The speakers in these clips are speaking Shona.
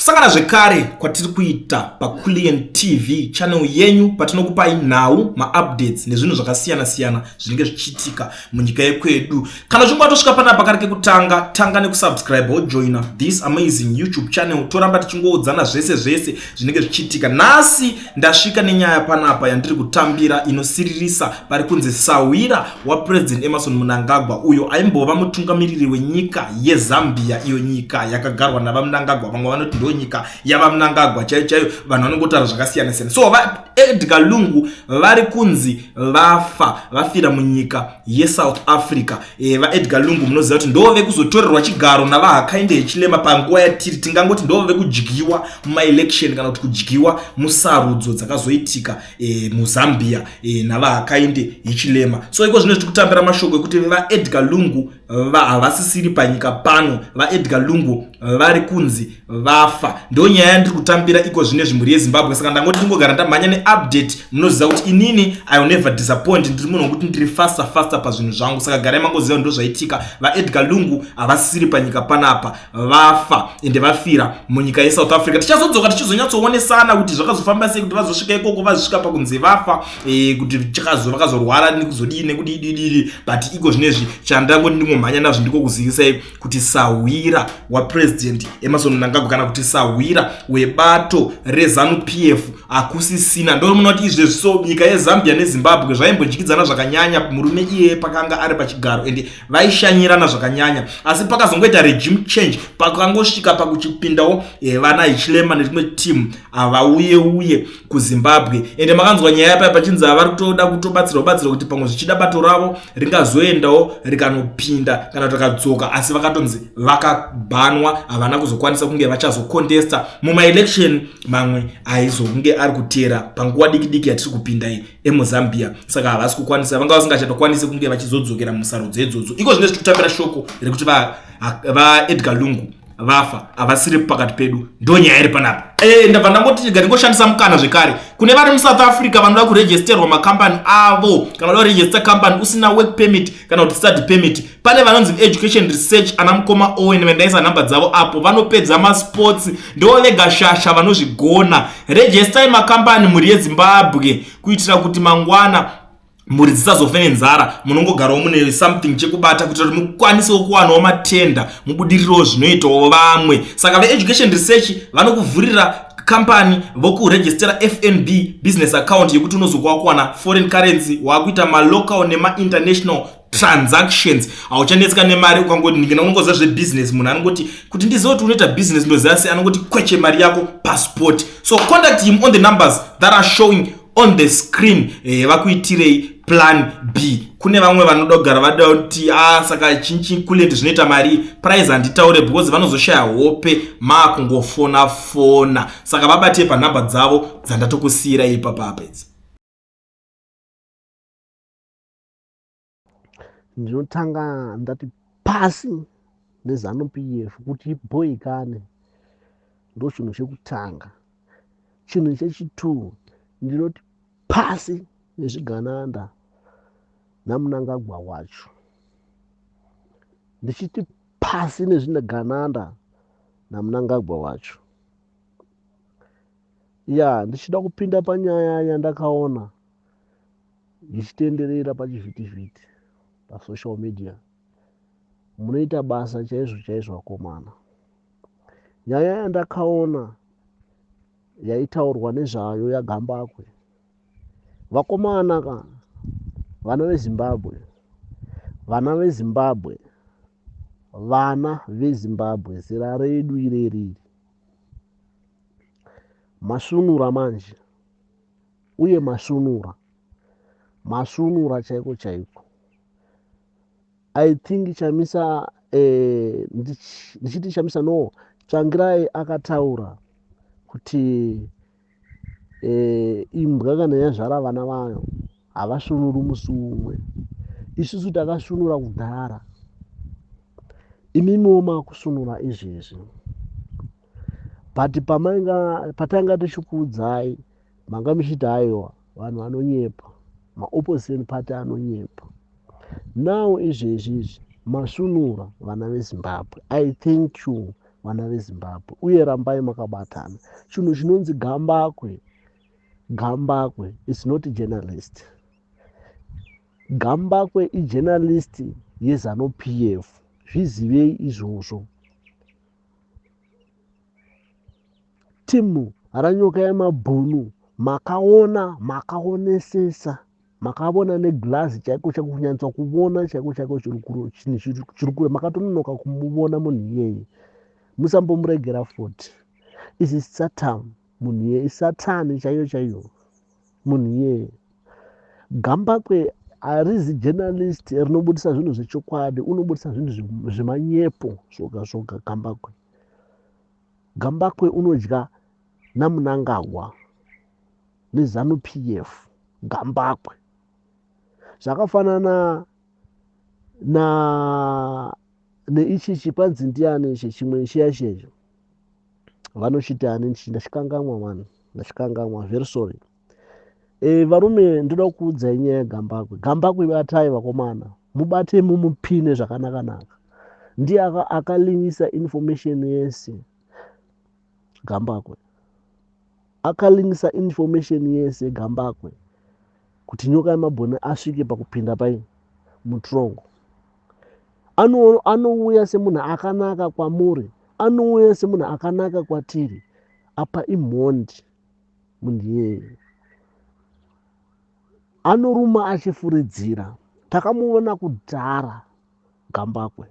Kusangana zvekare kwatiri kuita paCulian TV channel yenyu patinokupai nhau, maupdates nezvinhu zvakasiyana-siyana zvinenge zvichiitika munyika yekwedu. Kana uchinge watosvika panapa kari kekutanga, tanga nekusubscribe wojoina this amazing YouTube channel toramba tichingoudzana zvese zvese zvinenge zvichiitika. Nhasi ndasvika nenyaya panapa yandiri kutambira inosiririsa pari kunzi sahwira waPresident Emmerson Mnangagwa uyo aimbova mutungamiriri wenyika yeZambia, iyo nyika yakagarwa naVaMnangagwa. Vamwe vanoti ndo nyika yaVaMnangagwa chaiyo chaiyo, vanhu vanongotaura zvakasiyana siyana. So VaEdgar Lungu vari kunzi vafa, vafira munyika yeSouth Africa. VaEdgar Lungu munoziva kuti ndo vekuzotorerwa chigaro naVaHakainde Hichilema panguva yatiri, tingangoti ndo vekudyiwa mumaelection kana kuti kudyiwa musarudzo dzakazoitika muZambia naVaHakainde Hichilema. So iko zvino tiri kutambira mashoko ekuti VaEdgar Lungu havasisiri panyika pano. VaEdgar Lungu vari kunzi vafa. Ndo nyaya yandiri kutambira iko zvino zvimhuri yeZimbabwe. Saka ndangoti ndingogara ndamhanya neupdate. Munoziva kuti inini I will never disappoint, ndiri munhu wekuti ndiri faster faster pazvinhu zvangu. Saka garai mangoziva ndo zvaitika. VaEdgar Lungu havasisiri panyika panapa, vafa ende vafira munyika yeSouth Africa. Tichazodzoka tichizonyatsoonesana kuti zvakazofamba sei kuti vazosvika ikoko, vazosvika pakunzi vafa, kuti vakazorwara nekuzodii nekudidididi. But iko zvinezvi chandangoti ndingomhanya nazvo ndiko kuzivisai kuti sahwira waPresident Emmerson Mnangagwa kana kuti sahwira webato reZANU PF hakusisina. Ndo munoti izvezvi so nyika yeZambia neZimbabwe zvaimbodyidzana zvakanyanya, murume iyeye pakanga ari pachigaro ende vaishanyirana zvakanyanya, asi pakazongoita regime change, pakangosvika pakuchipindawo vana Hichilema nerimwe team havauye uye kuZimbabwe. Ende makanzwa nyaya paya pachinzi vari kutoda kutobatsirwa batsirwa kuti pamwe zvichida bato ravo ringazoendawo rikanopinda kana kuti rakadzoka, asi vakatonzi vakabhanwa, havana kuzokwanisa kunge vachazokontesta mumaelection mamwe aizonge ari kuteera panguva diki diki yatiri kupinda iyi emuZambia. Saka havasi kukwanisa, vanga vasingachatokwanisi kunge vachizodzokera musarudzo idzodzo. Iko zvine zvichikutambira shoko rekuti vaEdgar Lungu vafa, havasiri pakati pedu. Ndo nyaya iri panapa. Ndabva ndangoti rega ndingoshandisa mukana zvekare kune vari muSouth Africa vanoda kuregisterwa makambani avo. Kana uda kuregister company usina work permit kana kuti study permit, pane vanonzi Education Research, ana mukoma Owen vendaisa nhamba dzavo apo, vanopedza masports, ndo vega shasha vanozvigona. Registai makambani mhuri yeZimbabwe kuitira kuti mangwana mhuri dzisazofe nenzara. Munongogarawo mune something chekubata kuitira kuti mukwanisewo kuwanawo matenda, mubudirirewo zvinoitawo vamwe. Saka veEducation Research vanokuvhurira company, vokuregistera FNB business account yekuti unozokuwa kuwana foreign currency, waakuita malocal nemainternational transactions, hauchanetseka nemari. Ukangoti ndikena unongoziva zvebusiness, munhu anongoti kuti ndizive kuti unoita business ndoziva sei, anongoti kweche mari yako passport. So contact him on the numbers that are showing on the screen, vakuitirei plan B. Kune vamwe vanoda kugara vada kuti saka chinchi kulend zvinoita mari price, handitaure because vanozoshaya hope maakungofona fona. Saka vabatei panhamba dzavo dzandatokusiyira ipapapa idzi. Ndinotanga ndati pasi neZANU PF kuti ibhoikane, ndo chinhu chekutanga. Chinhu chechitu, ndinoti pasi nezvigananda naMnangagwa wacho. Ndichiti pasi nezvigananda naMnangagwa wacho. Ya, ndichida kupinda panyaya yandakaona ichitenderera pachivhitivhiti pasocial media. Munoita basa chaizvo chaizvo vakomana. Nyaya yandakaona yaitaurwa nezvayo yaGambakwe, vakomana ka, vana veZimbabwe, vana veZimbabwe, vana veZimbabwe, zera redu ireriri masvunura manje, uye masvunura, masvunura chaiko chaiko. I think Chamisa, ndichiti Chamisa, no, Tsvangirai akataura kuti imbwa kana yazvara vana vayo havasvunuri musi umwe. Isusu takasvunura kudhara, imimiwo makusvunura izvezvi. But pamainga patanga tichikuudzai manga muchiti aiwa, vanhu vanonyepa, maopposition party anonyepa. Now izvezvi izvi masvunura vana veZimbabwe. I thank you. vana veZimbabwe uye rambai makabatana. Chinhu chinonzi Gambakwe, Gambakwe is not journalist. Gambakwe ijournalist yeZanu PF, zvizivei izvozvo. Team raNyoka yemabhunu makaona makaonesesa makavona neglazi chaiko chaiko kunyatsa kuvona chaiko chaiko chinhu chiri kure makatononoka kumuvona munhu iyeye musambomuregera futi is satan munhu iyeye isatani chaiyo chaiyo munhu iyeye Gambakwe harizi journalist rinobudisa zvinhu zvechokwadi unobudisa zvinhu zvemanyepo zvoga zvoga Gambakwe Gambakwe unodya naMunangagwa neZanu PF Gambakwe zvakafanana na neichi chipanzi ndiani ichi chimwe chiya checho vanochiti ani ndachikangamwa mani ndachikangamwa very sorry e, varume ndoda kuudzai nyaya yegambakwe gambakwe batai vakomana mubate mumupine zvakanakanaka ndiye akalingisa information yese gambakwe akalingisa information yese gambakwe kuti nyoka yemabhoni asvike pakupinda pai mutrongo anouya semunhu akanaka kwamuri anouya semunhu akanaka kwatiri apa imhondi munhu iyeye anoruma achifuridzira takamuona kudhara Gambakwe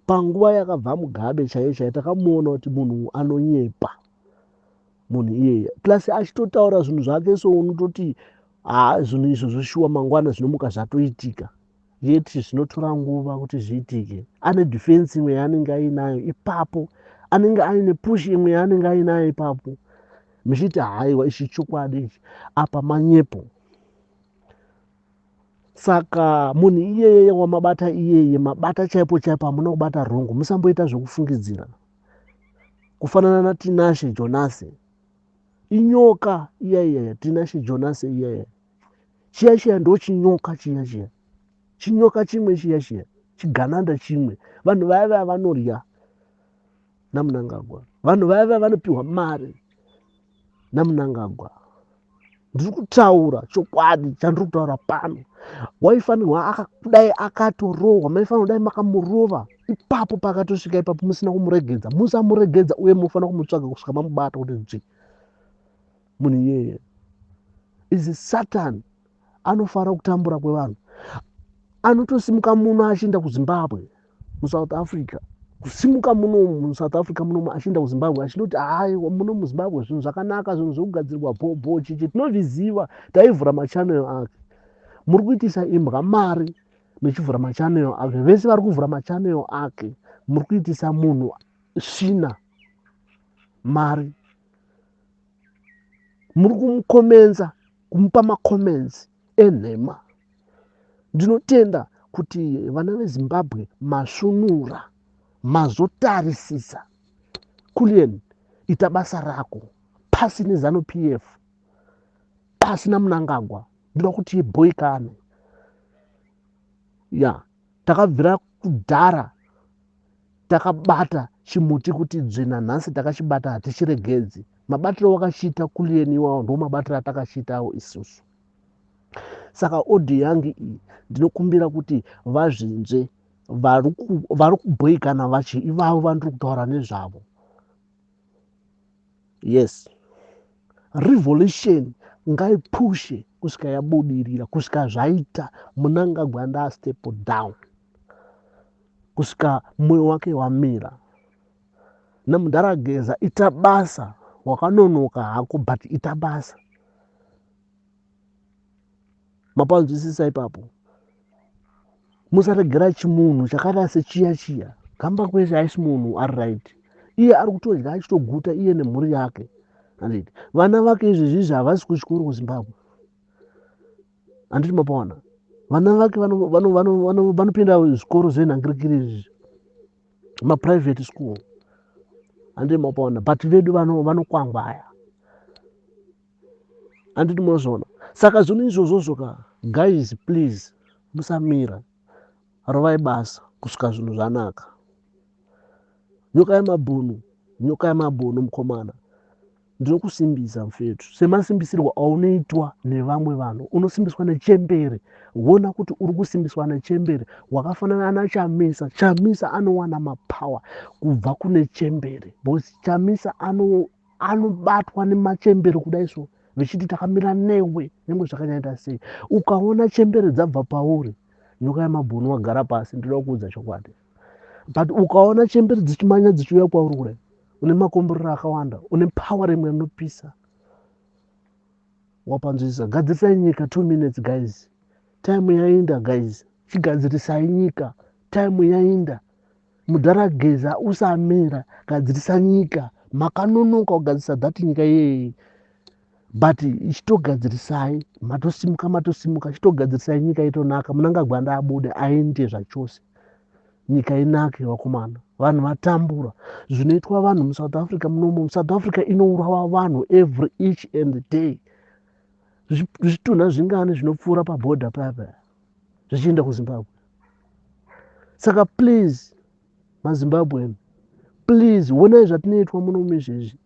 panguva yakabva Mugabe chaiyo chaiyo takamuona kuti munhu anonyepa munhu iyeye plus achitotaura zvinhu zvake so unototi haa zvinhu izvo zvoshuwa mangwana zvinomuka zvatoitika yet zvinotora nguva kuti zviitike ane defense imwe yaanenge ainayo ipapo anenge aine push imwe yaanenge ainayo ipapo muchiti haiwa ichi chokwadi ichi apa manyepo saka munhu iyeye wamabata iyeye mabata chaipo chaipo hamuna kubata wrong musamboita zvekufungidzira kufanana naTinashe Jonasi inyoka iya iya Tinashe Jonasi iya iya chiya chiya ndochinyoka chiya chiya chinyoka chimwe chiya chiya chigananda chimwe vanhu vaya vaya vanorya naMunangagwa vanhu vaya vaya vanopiwa mari naMunangagwa ndiri kutaura chokwadi chandiri kutaura pano waifanirwa kudai akatorohwa maifanirwa kudai makamurova ipapo paakatosvika ipapo musina kumuregedza musamuregedza uye munofanira kumutsvaga kusvika mamubata kuti dzvi munhu iyeye is satan anofara kutambura kwevanhu anotosimuka muno achienda kuZimbabwe muSouth Africa kusimuka muno muSouth Africa munomu achienda kuZimbabwe achindoti haiwa muno muZimbabwe zvinhu zvakanaka zvinhu zvekugadzirwa bhobho chichi tinozviziva taivhura machanel ake muri kuitisa imbwa mari muchivhura machanel ake vese vari kuvhura machanel ake muri kuitisa munhu svina mari muri kumukomenza kumupa macomments enhema ndinotenda kuti vana veZimbabwe masvunura mazotarisisa Kulien ita basa rako pasi neZanu PF pasi naMunangagwa ndoda kuti ibhoikane ya takabvira kudhara takabata chimuti kuti dzvena nhasi takachibata hatichiregedzi mabatiro wakachiita Kulien iwawo ndo mabatiro atakachiitawo isusu saka audio yangu iyi ndinokumbira kuti vazvinzwe vari kubhoikana vacho ivavo vandiri kutaura nezvavo yes revolution ngaipushe kusvika yabudirira kusvika zvaita Munangagwa ndastep down kusvika mwoyo wake wamira namundarageza ita basa wakanonoka hako but ita basa mapanzwisisa ipapo musaregera chimunhu chakada sechiya chiya gamba kwese haisi munhu ari right iye ari kutodya achitoguta iye nemhuri yake handiti vana vake izvezvi izvi havasi kuchikoro kuZimbabwe handiti mapaona vana vake vanopinda zvikoro zvenhangirikiri izvi maprivate school handiti mapaona but vedu vanokwangwaya handiti munozviona saka zvinhu izvozvozvo ka guys please musamira rovai basa kusvika zvinhu zvanaka. Nyoka yemabhunu, nyoka yemabhunu mukomana. Ndinokusimbisa mfethu semasimbisirwo aunoitwa nevamwe vanhu. Unosimbiswa nechembere. Wona kuti uri kusimbiswa nechembere. Wakafanana naChamisa. Chamisa anowana mapower kubva kune chembere. Because Chamisa anobatwa nemachembere kudai so vechiti takamira newe nyangwe zvakanyaita sei. Ukaona chembere dzabva pauri, nyoka yemabhunu wagara pasi, ndinoda kuudza chokwadi. But ukaona chembere dzichimanya dzichiuya kwauri kudai, une makomborero akawanda, une power rimwe rinopisa. Wapanzwisisa? Gadzirisai nyika. 2 minutes, guys, time yainda. Guys, chigadzirisai nyika, time yainda. Mudhara Geza, usamira, gadzirisa nyika. Makanonoka kugadzirisa that nyika iyeye, but ichitogadzirisai. Matosimuka, matosimuka, chitogadzirisai nyika itonaka. Munangagwanda abude aende zvachose, nyika inake. Vakomana, vanhu vatambura. Zvinoitwa vanhu muSouth Africa munomo, muSouth Africa inourawa vanhu every each and day. Zvitunha zvingani zvinopfuura pabhodha paya zvichienda kuZimbabwe? Saka please, maZimbabwean, please, onai zvatinoitwa munomu izvezvi.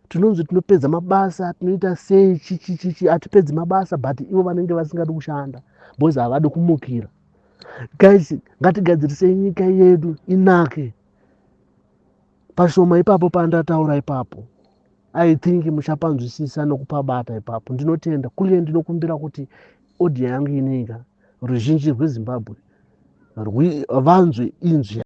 Tinonzi tinopedza mabasa, tinoita sei, chichichichi. Hatipedzi mabasa, but ivo vanenge vasingadi kushanda because havadi kumukira. Guys, ngatigadzirisei nyika yedu inake. Pashoma ipapo pandataura ipapo, I think muchapanzwisisa nokupabata ipapo. Ndinotenda kuliye. Ndinokumbira kuti audio yangu ineika ruzhinji rweZimbabwe vanzwe inzwi.